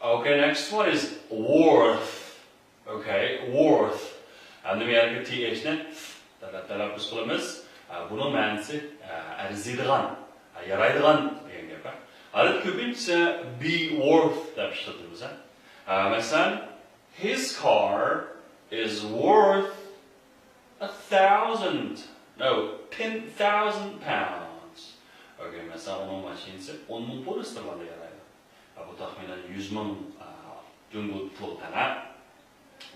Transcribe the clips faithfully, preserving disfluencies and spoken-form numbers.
Okay, next one is worth. Okay, worth. ئەمدى بۇ يەردىكى T H نى تەلەپپۇز قىلىمىز. ئە، بۇنىڭ مەنىسى، ئە، ئەرزىيدىغان، ئە، يارايدىغان دېگەن گەپ. ئادەتتە كۆپىنچىسى be worth دەپ ئىشلىتىمىز. ئە، مەسىلەن، his car is worth a thousand, no, ten thousand pounds. Okay, مەسىلەن، ئۇنىڭ ماشىنىسى ئون مىڭ پۇند ئىستىرلىندا يارايدۇ. ئە، بۇ تەخمىنەن يۈز مىڭ، ئە، جۇڭگو پۇلىغا تەڭ.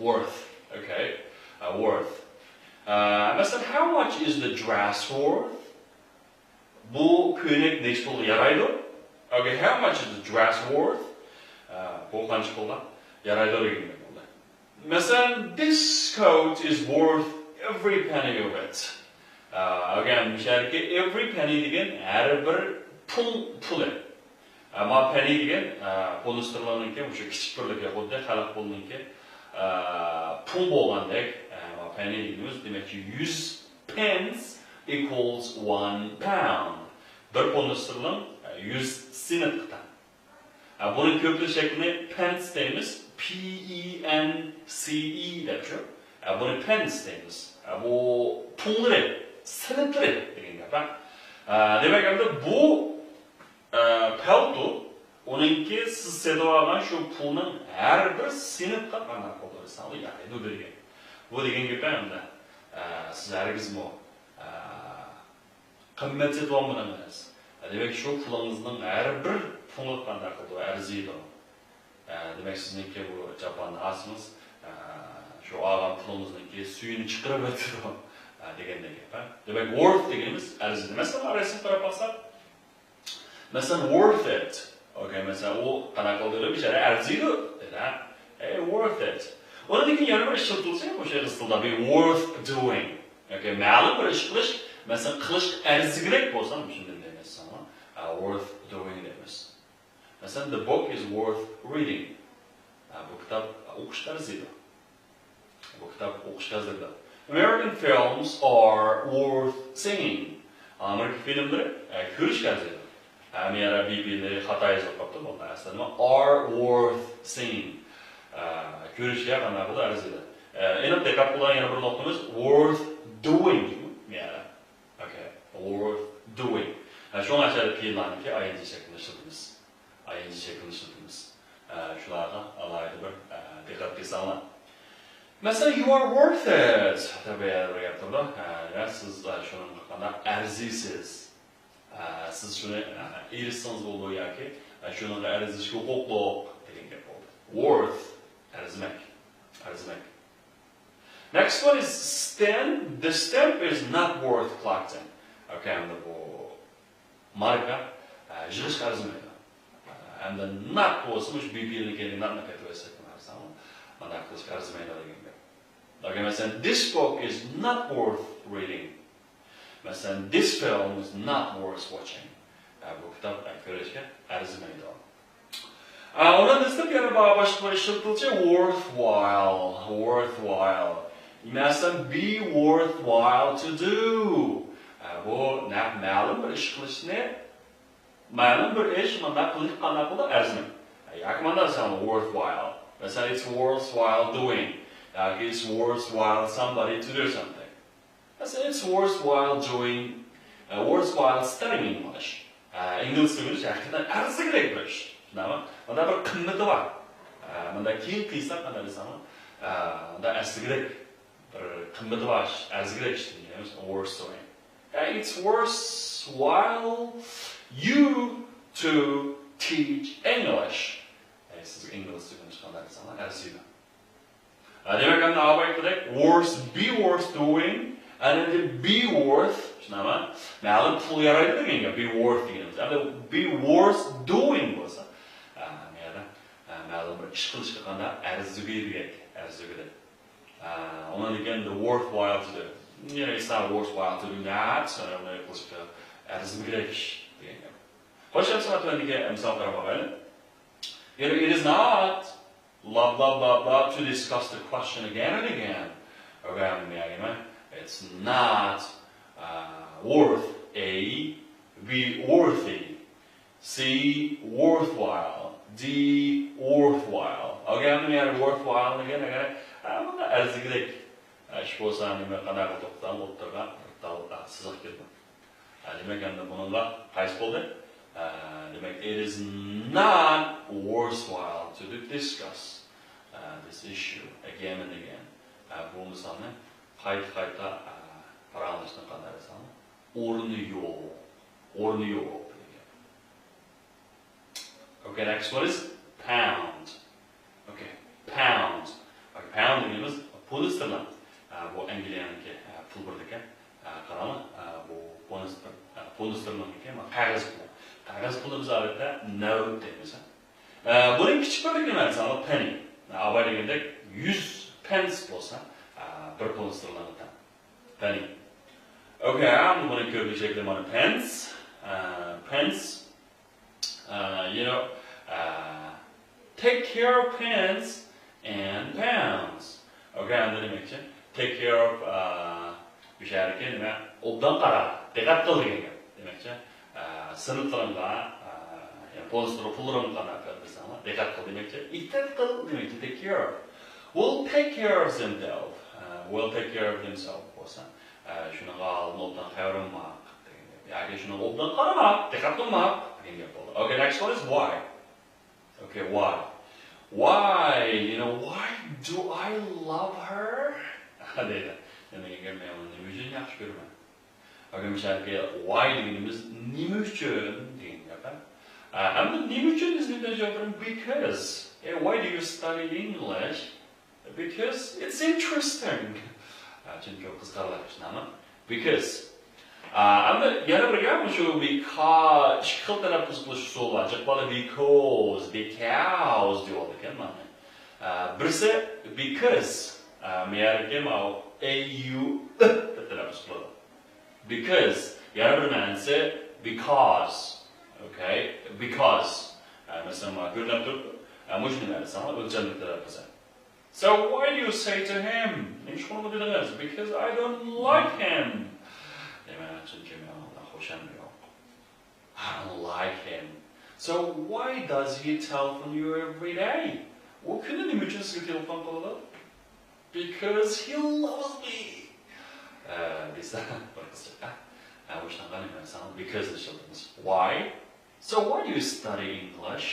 Worth. Okay. ئە، worth. ئە، مەسىلەن، how much is the dress worth? بۇ كۆينەك نەچچە پۇلغا يارايدۇ؟ Okay, how much is the dress worth? ئە، بۇ قانچە پۇلغا يارايدۇ دېگەن گەپ بولدى. مەسىلەن، this coat is worth every penny of it. ئە، ئەگەر مۇشۇ يەردىكى every penny دېگەن ھەر بىر پۇڭ پۇلى. ئە، ما penny دېگەن، ئە، پۇند ستېرلىنىڭكى مۇشۇ كىچىك بىرلىكى، خۇددى خەلق پۇلىنىڭكى، ئە، پۇڭ بولغاندەك، ئە، ما penny دېگىنىمىز، دېمەكچى، يۈز pence equals one pound. بىر پۇند ستېرلىن، ئە، يۈز سېنتقا تەڭ. ئە، بۇنى كۆپلىشىش شەكلىنى pence دەيمىز، P E N C E دەپچۇ. ئە، بۇنى pence دەيمىز. ئە، بۇ پۇڭلىرى، سېنتلىرى دېگەن گەپ، ھە. ئە، دېمەك، ئەمدى بۇ، ئە، پەلتو، ئۇنىڭكى سىز سېتىۋالغان شۇ پۇلنىڭ ھەر بىر سېنتقا قانداق قىلىدۇ دېسەڭلار يارايدۇ دېگەن. بۇ دېگەن گېپى ئەمدى، ئە، سىز ھەرگىزمۇ، ئە، قىممەت سېتىۋالمىدىڭىز. دېمەك، شۇ پۇلىڭىزنىڭ ھەر بىر پۇڭى قانداق قىلىدۇ؟ ئەرزىيدۇ. ئە، دېمەك، سىزنىڭكى بۇ چاپاننى ئالسىڭىز، ئە، شۇ ئالغان پۇلىڭىزنىڭكى سۈيىنى چىقىرىۋېتىدۇ، ئە، دېگەندەك گەپ، ھە. دېمەك، worth دېگىنىمىز ئەرزىيدۇ. مەسىلەن، رەسىمگە قاراپ باقساق، مەسىلەن، worth it. Okay، مەسىلەن، ئۇ قانداق قىلدى؟ بىچارە ئەرزىيدۇ دېدى، ھە. Hey, worth it. ئۇنىڭدىن كېيىن يەنە بىر ئىشلىتىلسە، مۇشۇ ئىنگلىز تىلىدا be worth doing. Okay، مەلۇم بىر ئىش قىلىش، مەسىلەن، قىلىشقا ئەرزىگۈدەك بولسا، مۇشۇندىن دەيمىز، ئە، worth doing دەيمىز. مەسىلەن، the book is worth reading. ئە، بۇ كىتاب ئوقۇشقا ئەرزىيدۇ. بۇ كىتاب ئوقۇشقا ئەرزىيدۇ. American films are worth seeing. ئامېرىكا فىلىملىرى، ئە، كۆرۈشكە ئەرزىيدۇ. ئە، مەيەردە بىبىنى خاتا يېزىپ قاپتۇ، بۇنداق ئەسلىدىمۇ are worth seeing. ئە، كۆرۈشكە قانداق بولىدۇ؟ ئەرزىيدۇ. ئە، ئېنىق دىققەت قىلىدىغان يەنە بىر نۇقتىمىز worth doing. مەيەردە. Okay، worth doing. ھە، شۇڭا ئەشەدە پېئىللارنىڭكى I N G شەكلىنى ئىشلىتىمىز. I N G شەكلىنى ئىشلىتىمىز. ھە، شۇلارغا ئالاھىدە بىر، ھە، دىققەت قىلساڭلار. مەسىلەن، you are worth it دەپ بىر يەردە بىر گەپ تۇرىدۇ. ھە، يا سىز، ھە، شۇنىڭغا قانداق ئەرزىيسىز. ھە، سىز شۇنى، ھە، ئېرىشسىڭىز بولىدۇ ياكى، ھە، شۇنىڭغا ئەرزىيىشكە ھوقۇقلۇق دېگەن گەپ بولدى. Worth، ئەرزىمەك. ئەرزىمەك. Next one is stamp. The stamp is not worth collecting. Okay، ئەمدى بۇ ماركا، ئە، يىغىشقا ئەرزىمەيدۇ. ئە، ئەمدى not بولسا، مۇشۇ بىبىنىڭ كەينىگە not نى كەلتۈرۈۋەتسەك، مانداق قىلىشقا ئەرزىمەيدۇ دېگەن گەپ. Okay، مەسىلەن، this book is not worth reading. مەسىلەن، this film is not worth watching. ئە، بۇ كىتاب، ئە، كۆرۈشكە ئەرزىمەيدۇ. ئە، ئۇنىڭ دەسلەپ يەنە بار باشقا بىر ئىشلىتىلىشى worthwhile، worthwhile. مەسىلەن، be worthwhile to do. ئە، بۇ نەق مەلۇم بىر ئىش قىلىشنى، مەلۇم بىر ئىش مانداق قىلىش قانداق بولىدۇ؟ ئەرزىمەك. ئە، ياكى مانداق دېسەڭ worthwhile. مەسىلەن، it's worthwhile doing. ياكى it's worthwhile somebody to do something. مەسىلەن، it's worthwhile doing، ئە، worthwhile studying English. ئە، ئىنگلىز تىلى ئۆگىنىش ھەقىقەتەن ئەرزىگۈدەك بىر ئىش. شۇنداقمۇ؟ مۇنداق بىر قىممىتى بار. ئە، مۇنداق كېيىن قىلساق، قانداق دېسەڭلار، ئە، مۇنداق ئەرزىگۈدەك بىر قىممىتى بار ئىش، ئەرزىگۈدەك ئىش دېگەن worth doing. ئە، it's worthwhile you to teach English. ئە، سىز ئىنگلىز تىلى ئۆگىنىش قانداق دېسەڭلار، ئەرزىيدۇ. ھە، دېمەك، ئەمدى ئاۋۋال ئېيتقۇدەك، worth، be worth doing، ئەنە ئەمدى be worth، شۇنداقمۇ؟ مەلۇم پۇل يارايدۇ دېگەن گەپ، be worth دېگىنىمىز. ئەمدى be worth doing بولسا، ھە، مەيەردە، ھە، مەلۇم بىر ئىش قىلىشقا قانداق ئەرزىگۈدەك، ئەرزىگۈدەك. ھە، ئۇنىڭدىن كېيىن the worthwhile to do. You know, it's not worthwhile to do that، سەن ئۇنى قىلىشقا ئەرزىمىگۈدەك ئىش دېگەن گەپ. خوش، ئەمسە تۆۋەندىكى مىسال قاراپ باقايلى. You know, it is not blah, blah, blah, blah, to discuss the question again and again. ئۆگەنمەيگىمە. It's not, uh, worth a, be worthy. C worthwhile. D worthwhile. ئەگەر مەن يەنە worthwhile دېگەن، ئەگەر، ھە، مانا ئەرزىگۈدەك، ھە، ئىش بولسا، نېمە، قانداق قىلدۇق دەپ ئوتتۇرىغا بىر تال، ھە، سىزىق كىرىدۇ. ھە، دېمەك، ئەمدى بۇنىڭغا قايسى بولدى؟ ھە، دېمەك، it is not worthwhile to discuss, ھە، this issue again and again. ھە، بۇ مىسالنى قايتا-قايتا، ھە، پاراڭلاشنىڭ قانداق دېسەڭلار، ئورنى يوق. ئورنى يوق دېگەن گەپ. Okay, next one is pound. Okay, pound. Okay, pound دېگىنىمىز پۇند ستېرلىڭ. ئە، بۇ ئەنگلىيەنىڭكى، ئە، پۇل بىرلىكى. ئە، قاراڭلار، ئە، بۇ پۇند ستېر-، ئە، پۇند ستېرلىڭنىڭكى، مانا، قەغەز پۇلى. قەغەز پۇلى بىز ئادەتتە نەۋت دەيمىز. ئە، بۇنىڭ كىچىك بىرلىكىنى مەن ساڭا penny. ئە، ئاۋاي دېگەندەك يۈز پەنس بولسا، ئە، بىر پۇند ستېرلىڭغا تەڭ. Penny. Okay, ئەمدى بۇنى كۆرگۈچەكلى مانا pence. ئە، pence. ئە، you know, ئە، take care of pence and pounds. Okay, ئەمدى دېمەكچى. Take care of، ئە، بۇ شەھەردىكى نېمە؟ ئوبدان قارا، دىققەت قىل دېگەن گەپ. دېمەكچى. ئە، سىنىپلىرىڭغا، ئە، يەنى پۇل، پۇللىرىڭغا قانداق قىل دېسەڭلار، دىققەت قىل دېمەكچى. ئېھتىيات قىل دېمەكچى، take care of. Will take care of himself. ئە، will take care of himself بولسا، ئە، شۇنىڭغا ئالدىن ئوبدان قارىماق دېگەن گەپ. ياكى شۇنىڭغا ئوبدان قارىماق، دىققەت قىلماق دېگەن گەپ بولدى. Okay, next one is why. Okay, why? Why? You know, why do I love her? دەيدۇ. نېمە دېگەن گەپ، مەن ئۇنى نېمە ئۈچۈن ياخشى كۆرىمەن؟ ئەگەر مىسالغا، why دېگىنىمىز نېمە ئۈچۈن دېگەن گەپ، ھە؟ ئە، ئەمدى نېمە ئۈچۈن دېسە، مەن جاۋاب بېرىمەن، because. Hey, why do you study English? Because it's interesting. ئە، چۈنكى ئۇ قىزىقارلىق، شۇنداقمۇ؟ Because. ئە، ئەمدى يەنە بىر گەپ، مۇشۇ بىكا-، ئىككى خىل تەلەپپۇز قىلىش ئۇسۇلى بار. جىق بالا because، because دېيىۋالىدىكەن مانا. ئە، بىرسى because، ئە، مەيەردىكى ماۋۇ A U دەپ تەلەپپۇز قىلىدۇ. Because. يەنە بىر مەنىسى because. Okay? Because. ئە، مەسىلەن، مانا كۆرۈنۈپ تۇرۇپتۇ. ئە، مۇشۇنى مەنىسى ئۆلچەملىك تەلەپپۇزى. So why do you say to him? نېمىشقا ئۇنىڭغا دېدىڭىز؟ Because I don't like him. دەيمەن، چۈنكى مەن ئۇنىڭ بىلەن خۇشامىتىم يوق. I don't like him. So why does he telephone you every day? ئۇ كۈندە نېمە ئۈچۈن سىزگە تېلېفون قىلىدۇ؟ Because he loves me. ئە، دېسە، بىر قىزچاق، ئە، ئە، مۇشۇنداق نېمە دېسەڭ، because نى ئىشلىتىمىز. Why? So why do you study English?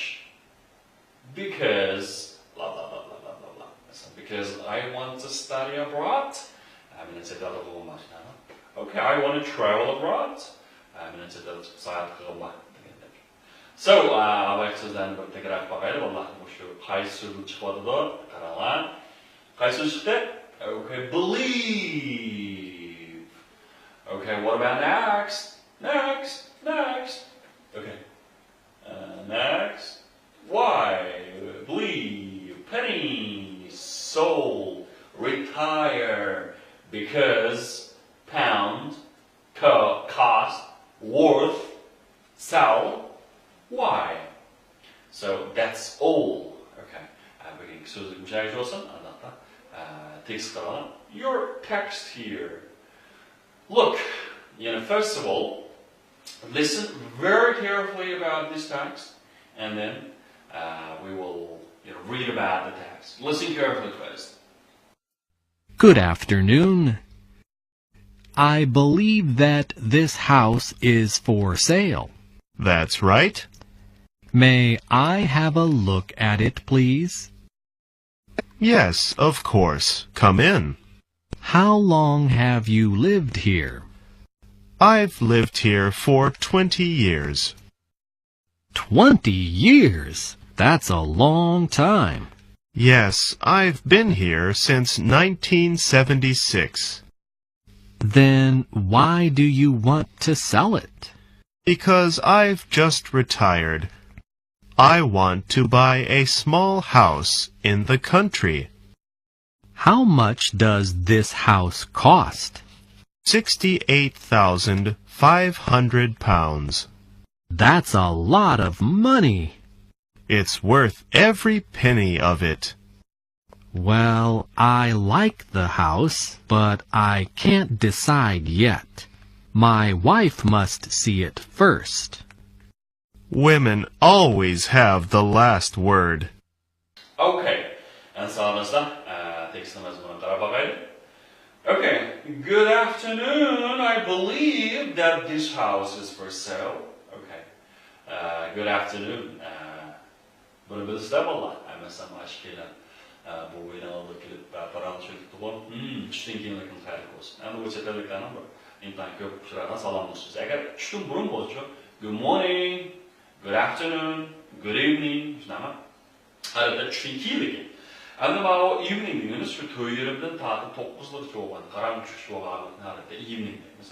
Because blah, blah, blah, blah, blah, blah, blah. Masalan, because I want to study abroad. ئە، مېنىڭ چەت ئەلدە ئوقۇغۇم بار. Okay, I want to travel abroad. ئە، مېنىڭ چەت ئەلدە ساياھەت قىلغۇم بار دېگەندەك. So, ئە، ئاۋايلىق سۆزلەرنى بىر تەكرار قىلىپ باقايلى. والله مۇشۇ قايسى سۆزدىن چىقىۋاتىدۇ؟ قاراڭلار. قايسى سۆز چىقتى؟ Okay, believe. Okay, what about next? Next, next. Okay. Uh, next. Why? Believe. Penny. Sold. Retire. Because. Pound. Co-, cost. Worth. Sell. Why? So that's all. Okay. Uh, بۈگۈنكى سۆزلۈك مۇشۇ يەرگىچە بولسۇن. ئانداقتا، uh, تېكىست قاراڭلار. Your text here. Look, you know, first of all, listen very carefully about this text, and then, uh, we will, you know, read about the text. Listen carefully first. Good afternoon. I believe that this house is for sale. That's right. May I have a look at it, please? Yes, of course. Come in. How long have you lived here? I've lived here for twenty years. Twenty years? That's a long time. Yes, I've been here since nineteen seventy-six. Then why do you want to sell it? Because I've just retired. I want to buy a small house in the country. How much does this house cost? Sixty-eight thousand five hundred pounds. That's a lot of money. It's worth every penny of it. Well, I like the house, but I can't decide yet. My wife must see it first. Women always have the last word. Okay. ئەمدى ساغلام دوستلار، ئە، تېكىستنىڭ مەزمۇنىغا قاراپ باقايلى. Okay. Good afternoon. I believe that this house is for sale. Okay. ئە، good afternoon. ئە، بۇنى بىلىسىلەر بالىلار. ئە، مەسىلەن، مانا ئىككىيلەن، ئە، بۇ ۋىدىيونىڭ ئالدىغا كېلىپ، ئە، پاراڭلىشىۋېتىپتىغۇ. ھىم، چۈشتىن كېيىنلىكىڭىز خەيرلىك بولسۇن. ئەمدى بۇ چەت ئەللىكلەرنىڭ بىر ئىنتايىن كۆپ ئۇچرايدىغان سالاملىشىشى. ئەگەر چۈشتىن بۇرۇن بولسىچۇ، good morning, good afternoon, good evening، شۇنداقمۇ؟ ئادەتتە چۈشتىن كېيىنلىكى. ئەمدى ماۋۇ evening دېگىنىمىز شۇ تۆت يېرىمدىن تارتىپ توققۇزلىغىچە بولغان، قاراڭغۇ چۈشكىچە بولغان ھالەتنى ئادەتتە evening دەيمىز.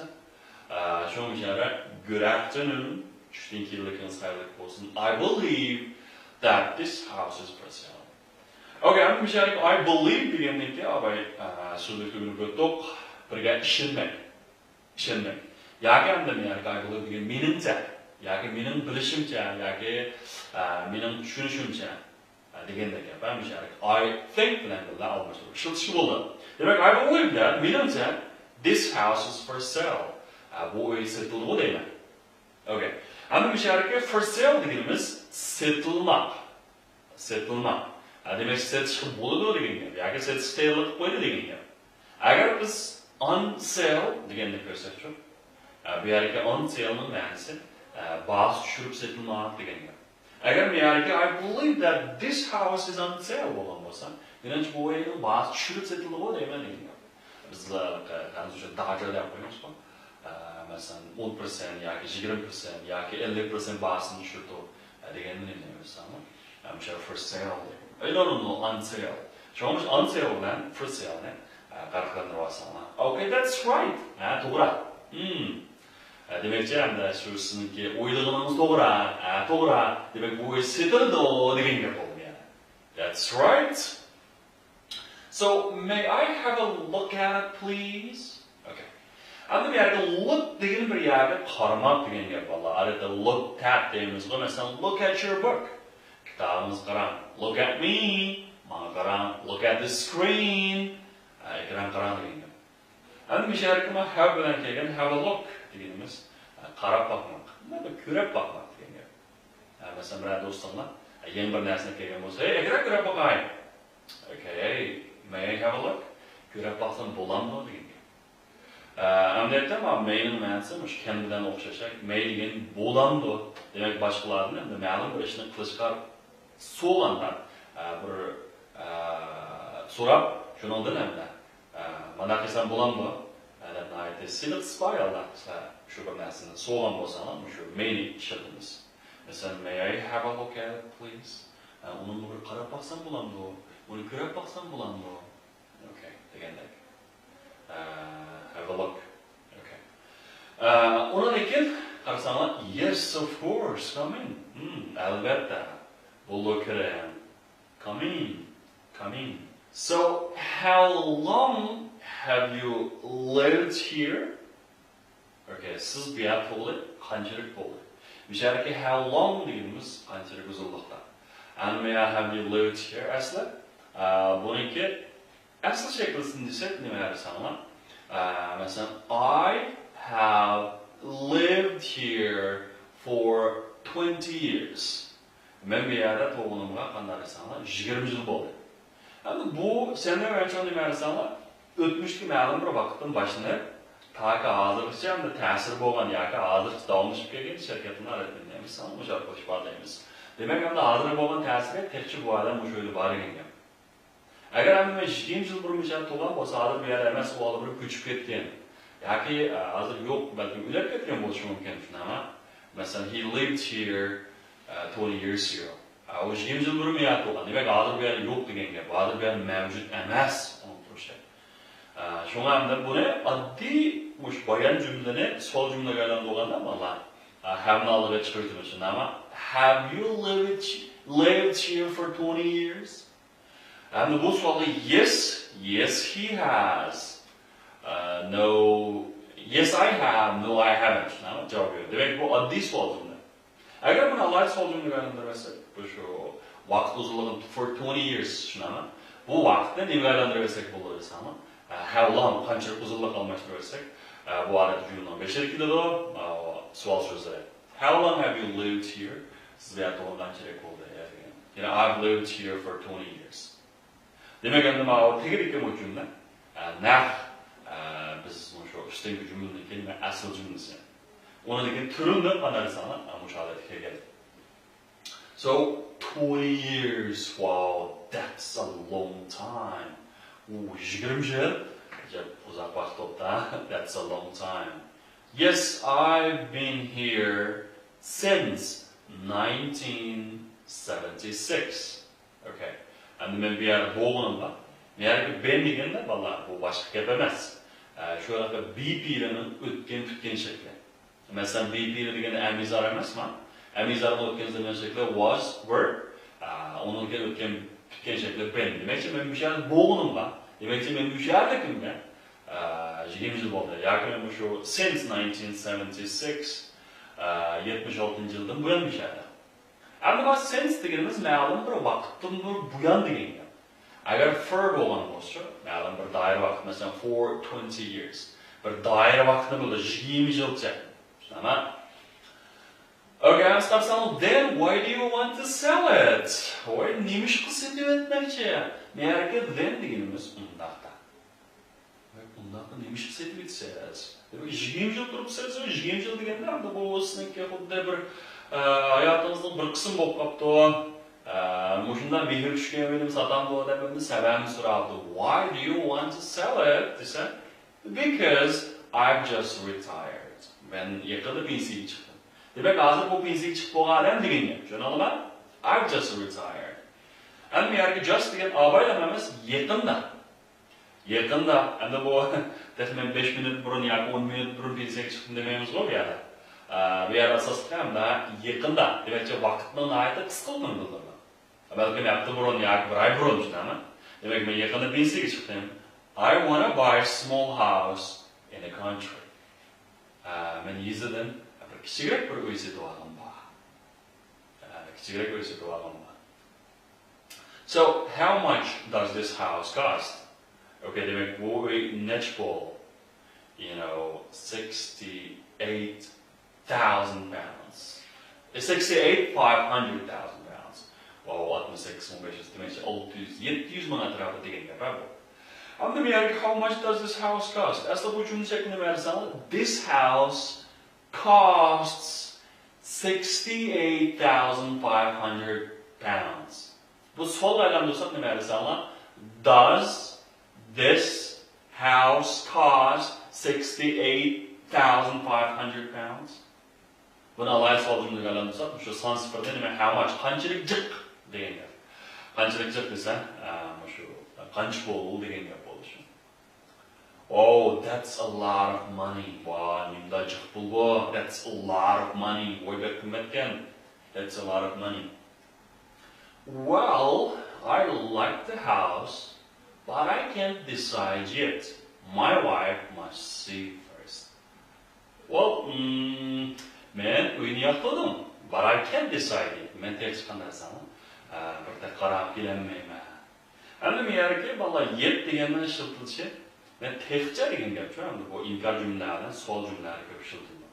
ئە، شۇڭا مۇشۇ يەردە good afternoon، چۈشتىن كېيىنلىكىڭىز خەيرلىك بولسۇن. I believe that this house is for sale. Okay، ئەمدى مۇشۇ يەردىكى I believe دېگەندىن كېيىن، ئاۋاي، ئە، سۆزلۈكتە ئۆگىنىپ ئۆتتۇق. بىرگە ئىشەنمەك. ئىشەنمەك. ياكى ئەمدى مەن ياكى I believe دېگەن مېنىڭچە، ياكى مېنىڭ بىلىشىمچە، ياكى، ئە، مېنىڭ چۈشىنىشىمچە، ئە، دېگەندەك گەپ. ھە، مۇشۇ يەردە I think بىلەن بىللە ئالماشتۇرۇپ ئىشلىتىشكە بولىدۇ. دېمەك، I believe that، مېنىڭچە، this house is for sale. ئە، بۇ ئۆي سېتىلدىغۇ دەيمەن. Okay. ئەمدى مۇشۇ يەردىكى for sale دېگىنىمىز سېتىلماق. سېتىلماق. ھە، دېمەك، سېتىشقا بولىدۇ دېگەن گەپ. ياكى سېتىشقا تەييارلىق قويدى دېگەن گەپ. ئەگەر بىز on sale دېگەننى كۆرسەكچۇ، ھە، بۇ يەردىكى on sale نىڭ مەنىسى، ھە، باھاسى چۈشۈرۈپ سېتىلماق دېگەن گەپ. ئەگەر بۇ يەردىكى I believe that this house is on sale بولغان بولسا، مېنىڭچە بۇ ئۆينىڭ باھاسى چۈشۈرۈپ سېتىلدىغۇ دەيمەن دېگەن گەپ. بىزلەر خەنزۇچە داجا دەپ قويىمىزغۇ. ئە، مەسىلەن، ئون پىرسەنت ياكى يىگىرمە پىرسەنت ياكى ئەللىك پىرسەنت باھاسىنى چۈشۈرىدۇ، ئە، دېگەننى نېمە دېسەڭ، ئە، مۇشۇ for sale دەيدۇ. ئەي، no, no, no, on sale. شۇڭا مۇشۇ on sale بىلەن for sale نى، ئە، پەرقلەندۈرۈۋالساڭلار. Okay, that's right. ھە، توغرا. ھىم. ئە، دېمەكچى، ئەمدى شۇ سىزنىڭكى ئويلىغىنىڭىز توغرا. ھە، توغرا. دېمەك، بۇ ئۆي سېتىلىدۇ دېگەن گەپ بولدى يەنە. That's right. So, may I have a look at it, please? Okay. ئەمدى بۇ يەردە look دېگەن بىر يەرگە قارىماق دېگەن گەپ، بالىلار. ئادەتتە look at دەيمىزغۇ، مەسىلەن، look at your book. كىتابىڭىزغا قاراڭ. Look at me. ماڭا قاراڭ. Look at the screen. ئە، ئېكرانغا قاراڭ دېگەن گەپ. ئەمدى مۇشۇ يەردىكى مانا have بىلەن كەلگەن have a look دېگىنىمىز، ئە، قاراپ باقماق. نېمە، كۆرۈپ باقماق دېگەن گەپ. ئە، مەسىلەن، بىرەر دوستۇڭلار، ئە، يېڭى بىر نەرسىنى كەلگەن بولسا، ھەي، ئەكرەم، كۆرۈپ باقاي. Okay, may I have a look? كۆرۈپ باقسام بولامدۇ دېگەن گەپ. ئە، ئەمەلىيەتتە مانا may نىڭ مەنىسى مۇشۇ can بىلەن ئوخشاش. May دېگەن بولامدۇ؟ دېمەك، باشقىلاردىن ئەمدى مەلۇم بىر ئىشنى قىلىشقا سوغاندا، ئە، بىر، ئە، سوراپ، شۇنىڭدىن ئەمدى، ئە، مانداق قىلسام بولامدۇ؟ ئە، دەپ ناھايىتى سىلىق سىپايى ھالدا سىلەر شۇ بىر نەرسىنى سوغان بولساڭلار، مۇشۇ may نى ئىشلىتىمىز. مەسىلەن، may I have a look at it, please? ئە، ئۇنىڭغا بىر قاراپ باقسام بولامدۇ؟ ئۇنى كۆرۈپ باقسام بولامدۇ؟ Okay، دېگەندەك. ئە، have a look. Okay. ئە، ئۇنىڭدىن كېيىن قارىساڭلار، yes, of course, come in. ھىم، ئەلۋەتتە. بولىدۇ، كىرىڭ. Come in. Come in. So, how long have you lived here? Okay، سىز بۇ يەردە تۇغۇلۇپ قانچىلىك بولدى؟ مۇشۇ يەردىكى how long دېگىنىمىز قانچىلىك ئۇزۇنلۇقتا. And may I have you lived here ئەسلى؟ ئە، بۇنىڭكى ئەسلى شەكلىسىنى دېسەك نېمە دېسەڭلار؟ ئە، مەسىلەن، I have lived here for twenty years. مەن بۇ يەردە تۇغۇلغىنىمغا قانداق دېسەڭلار، يىگىرمە يىل بولدى. ئەمدى بۇ سەندە مەنچۇ نېمە دېسەڭلار، ئۆتمۈشتىكى مەلۇم بىر ۋاقىتتىن باشلىنىپ، تاكى ھازىرغىچە ئەمدى تەسىرى بولغان ياكى ھازىرغىچە داۋاملىشىپ كەلگەن شىركەتنىڭ ئادەتتە نېمە دېسەڭلار، مۇشۇ ئىپادىلەيمىز. دېمەك، ئەمدى ھازىر بولغان تەسىرى تېخىچە بۇ ئادەم مۇشۇ يەردە بار دېگەن گەپ. ئەگەر ئەمدى مەن يىگىرمە يىل بۇرۇن مۇشۇ يەردە تۇغۇلغان بولسا، ھازىر بۇ يەردە ئەمەس، ئۇ ئالدى بىر كۆچۈپ كەتكەن. ياكى، ئە، ھازىر يوق، بەلكىم ئۆلۈپ كەتكەن بولۇشى مۇمكىن، شۇنداقمۇ؟ مەسىلەن، he lived here, ئە، twenty years ago. ئە، ئۇ يىگىرمە يىل بۇرۇن بۇ يەردە تۇغۇلغان. دېمەك، ھازىر بۇ يەردە يوق دېگەن گەپ. ھازىر بۇ يەردە مەۋجۇت ئەمەس، ئۇنىڭ تۇرۇشى. ئە، شۇڭا ئەمدى بۇنى ئاددىي مۇشۇ بايان جۈملىنى سوئال جۈملىگە ئايلاندۇرغاندا، مانا، ئە، have نى ئالدىغا چىقىرىۋېتىمىز، شۇنداقمۇ؟ Have you lived, lived here for twenty years? ئەمدى بۇ سوئالغا yes, yes, he has. ئە، no, yes, I have, no, I haven't. شۇنداقمۇ؟ جاۋاب بېرىدۇ. دېمەك، بۇ ئاددىي سوئال جۈملە. ئەگەر بۇنى ئالاھىدە سوئال جۈملىگە ئايلاندۇرۇۋەتسەك، بۇ شۇ ۋاقىت ئۇزۇنلۇقىنى for twenty years، شۇنداقمۇ؟ بۇ ۋاقىتنى نېمىگە ئايلاندۇرۇۋەتسەك بولىدۇ دېسەڭلار، ئە، how long، قانچىلىك ئۇزۇنلۇق ئالماشتۇرۇۋەتسەك، ئە، بۇ ئادەتتە جۈملىنىڭ بېشىدا كېلىدۇ، ئە، سوئال سۆزلىرى. How long have you lived here? سىز بۇ يەردە تۇرغىلى قانچىلىك بولدى دېگەن. يەنى I've lived here for twenty years. دېمەك، ئەمدى ماۋۇ تېگىدىكى بۇ جۈملە، ئە، نەق، ئە، بىز مۇشۇ ئۈستۈنكى جۈملىدىن كېيىن ئەسلى جۈملىسى. ئۇنىڭدىن كېيىن تۈرۈلدى، قانداق دېسەڭلار، مۇشۇ ھالەتكە كەلگەن. So, twenty years, wow, that's a long time. ئۇ يىگىرمە يىل، ئەجەب ئۇزاق ۋاقىت بوپتۇ. That's a long time. Yes, I've been here since nineteen seventy-six. Okay. ئەمدى مەن بۇ يەردە بولغىنىمغا، بۇ يەردىكى been دېگەندە، بالىلار، بۇ باشقا گەپ ئەمەس. ئە، شۇ ھېلىقى be پېئىلىنىڭ ئۆتكەن پۈتكەن شەكلى. مەسىلەن، be پېئىلى دېگەندە ئەمىزار ئەمەسمۇ؟ ئەمىزارنىڭ ئۆتكەن زېمىن شەكلى was، were، ئە، ئۇنىڭ كېيىن ئۆتكەن پۈتكەن شەكلى been. دېمەكچى، مەن مۇشۇ يەردە بولغىنىمغا، دېمەكچى، مەن مۇشۇ يەردىكىمگە، ئە، يىگىرمە يىل بولدى. ياكى مەن مۇشۇ since nineteen seventy-six، ئە، يەتمىش ئالتىنچى يىلدىن بۇيان مۇشۇ يەردە. ئەمدى مانا since دېگىنىمىز مەلۇم بىر ۋاقىتتىن بۇيان دېگەن گەپ. ئەگەر for بولغان بولسا، مەلۇم بىر دائىرە ۋاقىت، مەسىلەن، for twenty years. بىر دائىرە ۋاقىتنى بىلدۈرىدۇ، يىگىرمە يىلچە. چۈشىنەمەن؟ Okay، ئەمسە قارىساڭ، then why do you want to sell it? ۋاي، نېمىشقا سېتىۋەتمەكچى؟ نەرىكى then دېگىنىمىز ئۇنداقتا. ۋاي، ئۇنداقتا نېمىشقا سېتىۋېتىسىز؟ دېمەك، يىگىرمە يىل تۇرۇپسىز، يىگىرمە يىل دېگەندە، ئەمدى بۇ سىزنىڭكى خۇددى بىر، ئە، ھاياتىڭىزنىڭ بىر قىسمى بولۇپ قاپتۇ. ئە، مۇشۇنداق مېھىر چۈشكەن ئۆينى ساتامدۇ دەپ، ئەمدى سەۋەبىنى سوراپتۇ. Why do you want to sell it دېسە، because I've just retired. مەن يېقىندا پېنسىيەگە چىقتىم. دېمەك، ھازىر بۇ پېنسىيەگە چىقىپ بولغان ئادەم دېگەن گەپ. چۈشىنىڭلارمۇ؟ I've just retired. ئەمدى بۇ يەردىكى just دېگەن ئاۋايلام ئەمەس، يېقىندا. يېقىندا، ئەمدى بۇ تېخى مەن بەش مىنۇت بۇرۇن ياكى ئون مىنۇت بۇرۇن پېنسىيەگە چىقتىم دېمەيمىزغۇ بۇ يەردە. ئە، بۇ يەردە ئاساسلىقى ھەمدە يېقىندا، دېمەكچى، ۋاقىتنىڭ ناھايىتى قىسقىلىقىنى بىلدۈرىدۇ. بەلكىم ھەپتە بۇرۇن ياكى بىر ئاي بۇرۇن، چۈشىنەمەن. دېمەك، مەن يېقىندا پېنسىيەگە چىقتىم. I wanna buy a small house in the country. ئە، مەن يېزىدىن بىر كىچىكرەك بىر ئۆي سېتىۋالغۇم بار. ئە، كىچىكرەك ئۆي سېتىۋالغۇم بار. So, how much does this house cost? Okay، دېمەك، بۇ ئۆي نەچچە پۇل؟ You know, sixty-eight thousand pounds. Sixty-eight, five hundred thousand pounds. ۋاۋ، ئاتمىش سەككىز مىڭ بەش يۈز، دېمەكچى، ئالتە يۈز، يەتتە يۈز مىڭ ئەتراپىدا دېگەن گەپ، ھە، بۇ. ئەمدى بۇ يەرگە how much does this house cost? ئەسلى بۇ جۈملە شەكلىنى بەرسەڭ، this house costs sixty-eight thousand five hundred pounds. بۇ سوئالغا ئايلاندۇرساق نېمە دېسەڭلار؟ Does this house cost sixty-eight thousand five hundred pounds? بۇنى ئالايىت سوئال جۈملىگە ئايلاندۇرساق، مۇشۇ سانسىفىردىن نېمە، how much، قانچىلىك جىق دېگەن گەپ. قانچىلىك جىق دېسە، ئە، مۇشۇ قانچە پۇل دېگەن گەپ بولىدۇ شۇ. Oh, that's a lot of money. ۋاي، نېمىدا جىق پۇل بۇ. That's a lot of money. ۋاي، بەك قىممەتكەن. That's a lot of money. Well, I like the house, but I can't decide yet. My wife must see first. Well, mm, مەن ئۆينى ياقتۇردۇم. But I can't decide yet. مەن تېخىچە قانداق دېسەڭ، ئە، بىر قاراپ كېلەلمەيمەن. ئەمدى بۇ يەردىكى بالىلار yet دېگەننىڭ ئىشلىتىلىشى، مەن تېخىچە دېگەن گەپ شۇ، ئەمدى بۇ ئىنكار جۈملىلەردە، سوئال جۈملىلەردە كۆپ ئىشلىتىلىدۇ.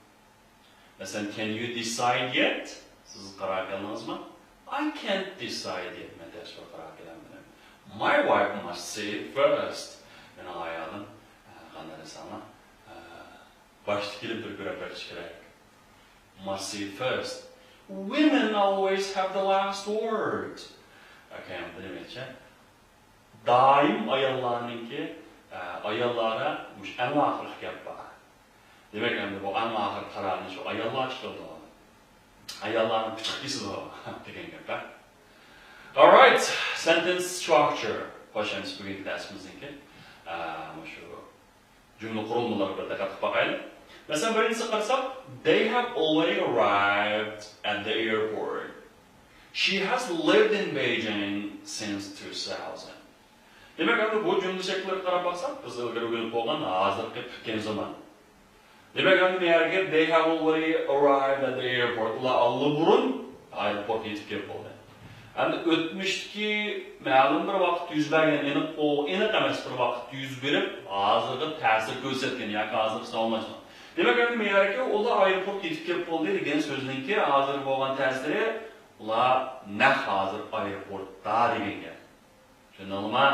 مەسىلەن، can you decide yet؟ سىز قارار كەلدىڭىزمۇ؟ I can't decide yet. مەن تېخىچە بىر قارار كېلەلمىدىم. My wife must see it first. مېنىڭ ئايالىم، ئە، قانداق دېسەڭلار، ئە، باشتا كېلىپ بىر كۆرۈپ بېقىشى كېرەك. Must see it first. Women always have the last word. Okay، بۇ نېمە دېمەكچى؟ دائىم ئاياللارنىڭكى، ئە، ئاياللاردا مۇشۇ ئەڭ ئاخىرقى گەپ بار. دېمەك، ئەمدى بۇ ئەڭ ئاخىرقى قارارنى شۇ ئاياللار چىقىرىدۇ. ئاياللارنىڭ پىچىقى كېسىدۇ دېگەن گەپ، ھە؟ Alright، sentence structure. خوش، ئەمدى بۈگۈنكى دەرسىمىزنىڭكى، ئە، مۇشۇ جۈملە قۇرۇلمىلىرىغا بىر دىققەت قىلىپ باقايلى. مەسىلەن، بىرىنچىسىگە قارىساق، they have already arrived at the airport. She has lived in Beijing since two thousand. دېمەك، ئەمدى بۇ جۈملە شەكىللىرىگە قاراپ باقساق، بىز ئىلگىرى ئۆگىنىپ بولغان ھازىرقى پۈتكەن زامان. دېمەك، ئەمدى بۇ يەرگە they have already arrived at the airport. ئۇلار ئاللىبۇرۇن ئايروپورتقا يېتىپ كېلىپ بولدى. ئەمدى ئۆتمۈشتىكى مەلۇم بىر ۋاقىت يۈز بەرگەن، ئېنىق، ئېنىق ئەمەس بىر ۋاقىت يۈز بېرىپ، ھازىرغا تەسىر كۆرسەتكەن ياكى ھازىرقى زامانلاشما. دېمەك، ئەمدى مەيەركى ئۇلار ئايروپورت يېتىپ كېلىپ بولدى دېگەن سۆزنىڭكى ھازىر بولغان تەسىرى، ئۇلار نەق ھازىر ئايروپورتتا دېگەن گەپ. چۈشەندىڭلارمۇ؟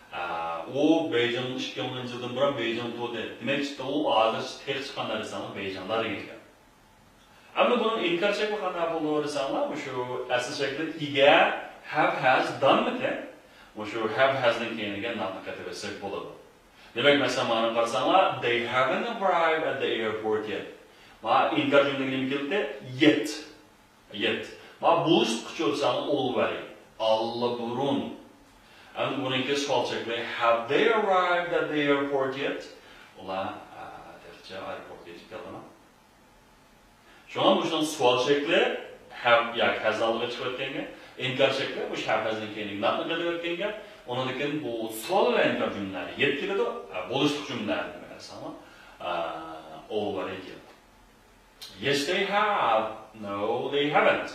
ئە، ئۇ بېيجىڭ ئىككى مىڭىنچى يىلدىن بۇرۇن بېيجىڭ تۇردى. دېمەك، ئۇ ھازىر تېخى چىققان دېسەڭلار بېيجىڭدا دېگەن گەپ. ئەمدى بۇنىڭ ئىنكار شەكلى قانداق بولىدۇ دېسەڭلار، مۇشۇ ئەسلى شەكلى ئىگە، have، has، done مىكەن؟ مۇشۇ have، has نىڭ كەينىگە ناتنى قېتىۋەتسەك بولىدۇ. دېمەك، مەسىلەن، مانا قارىساڭلار، they haven't arrived at the airport yet. مانا ئىنكار جۈملىگە نېمە كېلدى؟ Yet. Yet. مانا بولۇشلۇققىچۇ دېسەڭلار، already. ئاللىبۇرۇن. ئەمدى بۇنىڭكى سوئال شەكلى، have they arrived at the airport yet؟ ئۇلار، ئە، تېخىچە ئايروپورتقا يېتىپ كەلدىمۇ؟ شۇڭا مۇشۇنىڭ سوئال شەكلى have ياكى has ئالدىغا چىقىۋەتكەن گەپ، ئىنكار شەكلى مۇشۇ have، has نىڭ كەينىگە ناتنى قېتىۋەتكەن گەپ. ئۇنىڭدىن كېيىن بۇ سوئال ۋە ئىنكار جۈملىلەردە يەت كېلىدۇ. ھە، بولۇشلۇق جۈملىلەردە دېمەك، ئەسلىمۇ، ئە، already كېلىدۇ. Yes, they have. No, they haven't.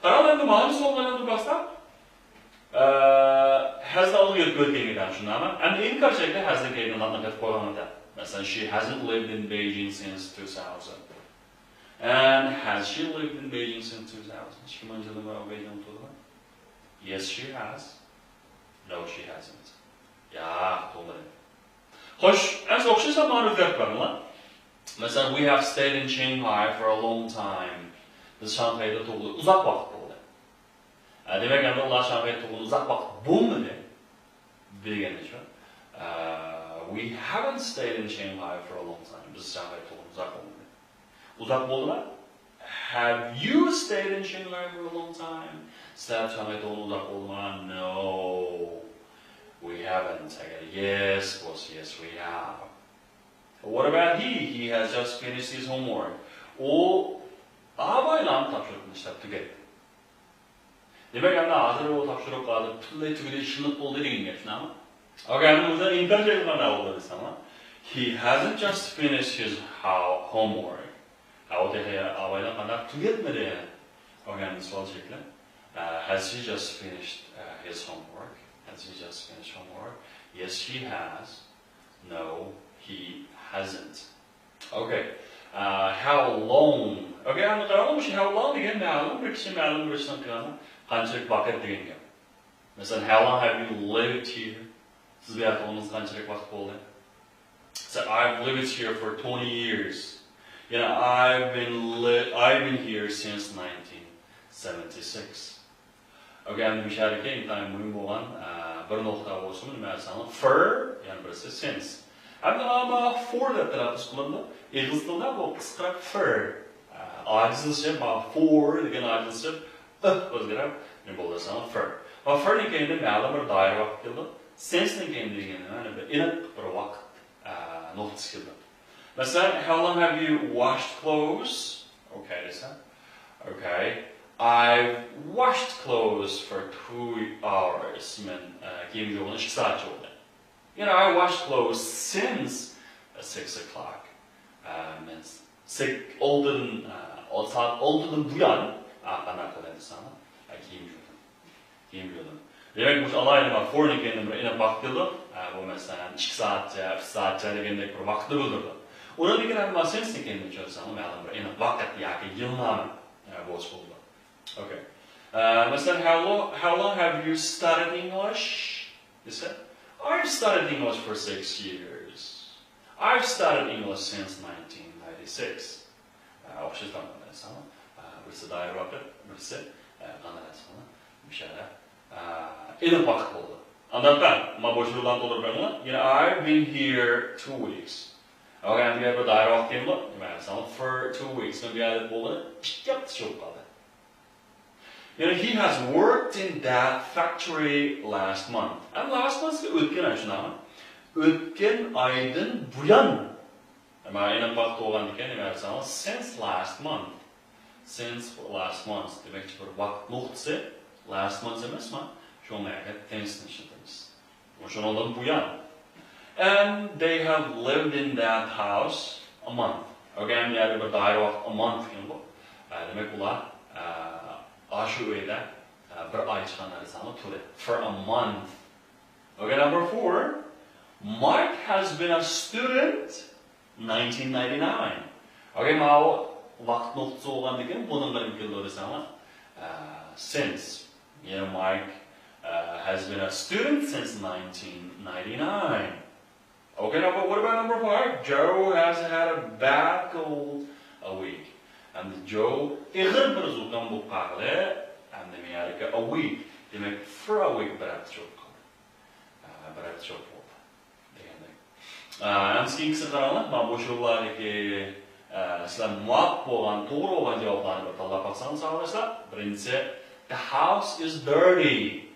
قاراڭلار، ئەمدى مانا سوئاللارنى بىر باسساق، ئە، has نى ئالدىغا يەتكۈزۈۋەتكەن گەپ، شۇنداقمۇ؟ ئەمدى ئىنكار شەكلى has نىڭ كەينىگە ناتنى قېتىپ قويغان گەپ. مەسىلەن، she hasn't lived in Beijing since two thousand. And has she lived in Beijing since two thousand? ئىككى مىڭىنچى يىلدىن بۇيان بېيجىڭدا تۇردىمۇ؟ Yes, she has. No, she hasn't. ياق، تۇرمىدى. خوش، ئەمدى ئوخشاشلا مانا ئۆزگەرتىپ بېرىڭلار. مەسىلەن، we have stayed in Shanghai for a long time. بىز شاڭخەيدە تۇرغىلى ئۇزاق ۋاقىت بولدى. ئە، دېمەك، ئەمدى ئۇلار شاڭخەيدە تۇرغىلى ئۇزاق ۋاقىت بولمىدى دېگەننى شۇ. ئە، we haven't stayed in Shanghai for a long time. بىز شاڭخەيدە تۇرغىلى ئۇزاق بولمىدى. ئۇزاق بولدىمۇ؟ Have you stayed in Shanghai for a long time? سىلەر شاڭخەيدە تۇرغىلى ئۇزاق بولدىمۇ؟ No, we haven't. ئەگەر yes بولسا، yes, we have. What about he? He has just finished his homework. ئۇ ئابايلام تاپشۇرۇقنى ئىشلەپ تۈگەتتى. دېمەك، ئەمدى ھازىر ئۇ تاپشۇرۇق ھازىر پۈتۈنلەي تۈگىدى، ئىشلىنىپ بولدى دېگەن گەپ، شۇنداقمۇ؟ ئوكەي، ئەمدى بۇ يەردە ئىنكار شەكلى قانداق بولىدۇ دېسەڭلار، he hasn't just finished his ho-، homework. ھە، ئۇ تېخى ئابايلام قانداق تۈگەتمىدى. ئوكەي، ئەمدى سوئال شەكلى. ئە، has she just finished, ئە، his homework? Has he just finished homework? Yes, she has. No, he hasn't. Okay. Uh, how long? Okay، ئەمدى قاراڭلار، مۇشۇ how long دېگەن مەلۇم بىر كىشى مەلۇم بىر ئىشنى قىلغاندا قانچىلىك ۋاقىت دېگەن گەپ. مەسىلەن، how long have you lived here? سىز بۇ يەردە تۇرغىنىڭىزغا قانچىلىك ۋاقىت بولدى؟ So, I've lived here for twenty years. يەنى I've been li-, I've been here since nineteen seventy-six. ئوكەي، ئەمدى مۇشۇ يەردىكى ئىنتايىن مۇھىم بولغان، ئە، بىر نۇقتا بولسىمۇ، نېمە دېسەڭلار، for، يەنە بىرسى since. ئەمدى ئەمما for دەپ تەلەپپۇز قىلىنىدۇ. ئىنگلىز تىلىدا بۇ قىسقىراق for. ئە، ئاجىزلىشىپ، ما for دېگەن ئاجىزلىشىپ، ئىھ ئۆزگىرىپ، نېمە بولدى دېسەڭلار، for. ما for نىڭ كەينىدە مەلۇم بىر دائىرە ۋاقىت كېلىدۇ. Since نىڭ كەينىدە دېگەن نېمە؟ بىر ئېنىق بىر ۋاقىت، ئە، نۇقتىسى كېلىدۇ. مەسىلەن، how long have you washed clothes? ئوكەي دېسە. ئوكەي. I've washed clothes for two hours. مەن، ئە، كىيىم يۇغىنى ئىككى سائەتچە بولدى. You know, I washed clothes since, ئە، six o'clock. ئە، مەن سەك-، ئالتىدىن، ئە، سائەت ئالتىدىن بۇيان، ئە، قانداق قىلدىم دېسەڭلار، ئە، كىيىم يۇدۇم. كىيىم يۇدۇم. دېمەك، مۇشۇ ئالاھىدە for نىڭ كەينىدىن بىر ئېنىق ۋاقىت كېلىدۇ. ئە، بۇ، مەسىلەن، ئىككى سائەتچە، ئۈچ سائەتچە دېگەندەك بىر ۋاقىتنى بىلدۈرىدۇ. ئۇنىڭدىن كېيىن ئەمما since نىڭ كەينىدىن چۈشەنسەڭلار، مەلۇم بىر ئېنىق ۋاقىت ياكى يىلنامە، ئە، بولسا بولىدۇ. Okay. ئە، مەسىلەن، how lo-, how long have you studied English? دېسە، I've studied English for six years. I've studied English since nineteen ninety-six. ئە، ئوخشاش تامغا دېسەڭلار، ئە، بىرسى دائىرە ۋاقىت، بىرسى، ئە، قانداق دېسەڭلار، مۇشۇ يەردە، ئە، ئېنىق ۋاقىت بولىدۇ. ئانداقتا، ما بوش ئورۇنلارنى تولدۇرۇپ بېرىڭلار. يەنە I've been here two weeks. ئەگەر بۇ يەردە دائىرە ۋاقىت كېلىدۇ، نېمە دېسەڭلار، for two weeks. مەن بۇ يەردە بولغىنى ئىككى ھەپتە بولۇپ قالدى. يەنى he has worked in that factory last month. ئەمدى last month دېگەن ئۆتكەن ئاي، شۇنداقمۇ؟ ئۆتكەن ئايدىن بۇيان. مانا ئېنىق ۋاقىت بولغاندىكىن، نېمە دېسەڭلار، since last month. Since last month دېمەكچى بىر ۋاقىت نۇقتىسى، last month ئەمەسمۇ؟ شۇڭا مەن tense نى ئىشلىتىمىز. شۇنىڭدىن بۇيان. And they have lived in that house a month. ئوكەي، يەنى بىر دائىرە ۋاقىت a month دېگەن بۇ. ئە، دېمەك، ئۇلار، ئە، ئاشۇ ئۆيدە، ئە، بىر ئاي چىققان دېسەڭلار تۇردى. For a month. Okay, number four. Mike has been a student nineteen ninety-nine. Okay, ماۋۇ ۋاقىت نۇقتىسى بولغاندىكىن بۇنىڭغا نېمە كېلىدۇ دېسەڭلار، since. You know, Mike has been a student since nineteen ninety-nine. Okay, now, but what about number five? Joe has had a bad cold a week. ئەمدى جو ئېغىر بىر زۇكام بولۇپ قالغىلى، ئەمدى مەيەركە a week، دېمەك، for a week، بىر ھەپتە چوپ قالدى. بىر ھەپتە چوپ بولدى دېگەندەك. ئەمسە كېيىنكىسىگە قاراڭلار. مانا بۇ شۇلاردىكى سىلەر مۇۋاپىق بولغان، توغرا بولغان جاۋابلارنى بىر تاللاپ باقساڭلار ساۋاقداشلار. بىرىنچىسى، the house is dirty.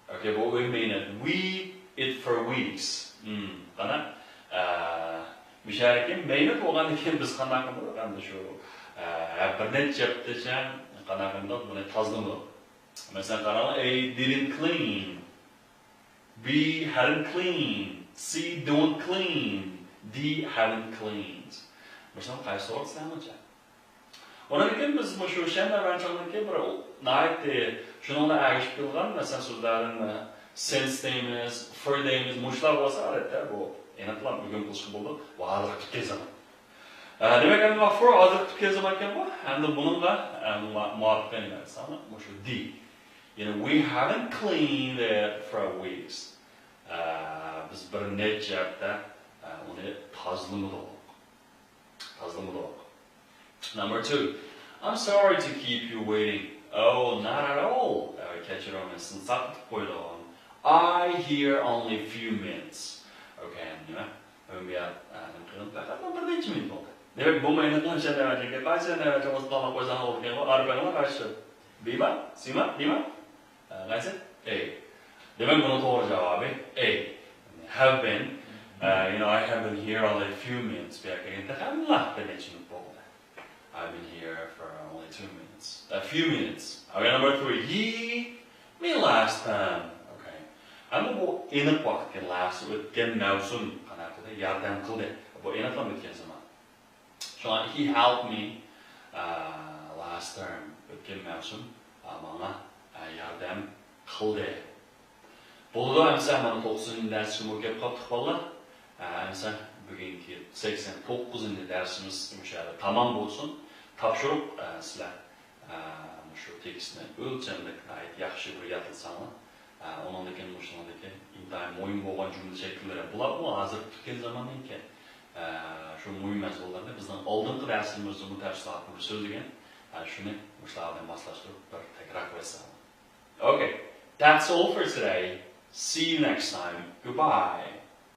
Okay, بۇ we made it. We it for weeks. قانا، مۇشەرىكى مەينەت بولغاندىن كېيىن بىز قانداق قىلدۇق؟ ئەمدى شۇ بىر نەچچە ھەپتىچە قانداق قىلدۇق؟ بۇنى تازىلىمىدۇق. مەسىلەن، قاراڭلار، A didn't clean. B hadn't cleaned. C don't clean. D haven't cleaned. مۇشۇنىڭ قايسى توغرا دېسەڭلارچە؟ ئۇنىڭدىن كېيىن بىز مۇشۇ شەنبە مەنچىڭدىن كېيىن بىر ناھايىتى شۇنىڭ بىلەن ئەگىشىپ كېلىدىغان، مەسىلەن، سۆزلەردىن since دەيمىز، for دەيمىز، مۇشۇلار بولسا ئادەتتە بۇ ئېنىقلا بۈگۈن قىلىشقا بولىدۇ، ۋە ھازىرقى پۈتكەن زامان. ئە، دېمەك، ئەمدى for ھازىرقى پۈتكەن زامان ئىكەنغۇ، ئەمدى بۇنىڭغا ئە، مۇ-، مۇۋاپىق نېمە دېسەڭلار، مۇشۇ D. يەنى we haven't cleaned it for weeks. ئە، بىز بىر نەچچە ھەپتە ئە، ئۇنى تازىلىمىدۇق. تازىلىمىدۇق. Number two. I'm sorry to keep you waiting. Oh, not at all. ئە، كەچۈرۈڭ، مەن سىزنى ساقىتىپ قويدۇم. I here only few minutes. Okay, نېمە؟ مەن بۇ يەر، ئە، نېمە قىلدىم؟ پەقەت بىر نەچچە مىنۇت بولدى. دېمەك، بۇ مەينەتنىڭ شەنەۋەتلىكى، قايسى شەنەۋەتلىك بولسا تاللاپ قويساڭ بولىدىكەن، ئارپەڭلار قايسى؟ بما؟ سما؟ دېما؟ ئە، قايسى؟ A. دېمەك، بۇنىڭ توغرا جاۋابى A. Have been. ئە، you know, I have been here only a few minutes. بۇ يەرگە كەلگىنىمگە تېخى ئەملا بىر نەچچە مىنۇت بولدى. I've been here for only two minutes. A few minutes. Okay, number three. He, me last time. Okay. ئەمدى بۇ ئېنىق ۋاقىتكەن، last، ئۆتكەن مەۋسۇم قانداق قىلدى؟ ياردەم قىلدى. بۇ ئېنىقلا ئۆتكەن زامان. شۇڭا he helped me، ئە، last term، ئۆتكەن مەۋسۇم، ئە، ماڭا، ئە، ياردەم قىلدى. بولىدۇ، ئەمسە مانا توققۇزىنچى دەرسكىمۇ كەپ قاپتۇق، بالىلار. ئە، ئەمسە بۈگۈنكى سەكسەن توققۇزىنچى دەرسىمىز مۇشۇ يەردە تامام بولسۇن. تاپشۇرۇق، ئە، سىلەر ئە، مۇشۇ تېكىستنى ئۆلچەملىك ناھايىتى ياخشى بىر يادلىساڭلار، ئە، ئۇنىڭدىن كېيىن مۇشۇنىڭدىكى ئىنتايىن مۇھىم بولغان جۈملە شەكىللىرى، بۇلارمۇ ھازىر پۈتكەن زاماندىن كېيىن، ئە، شۇ مۇھىم مەزمۇنلارنى بىزنىڭ ئالدىنقى دەرسلىرىمىزدىمۇ تەپسىلاتلىق سۆزلىگەن، ئە، شۇنى مۇشۇلاردىن ماسلاشتۇرۇپ بىر تەكرار قىلىۋەتسەڭلار. Okay, that's all for today. See you next time. Goodbye.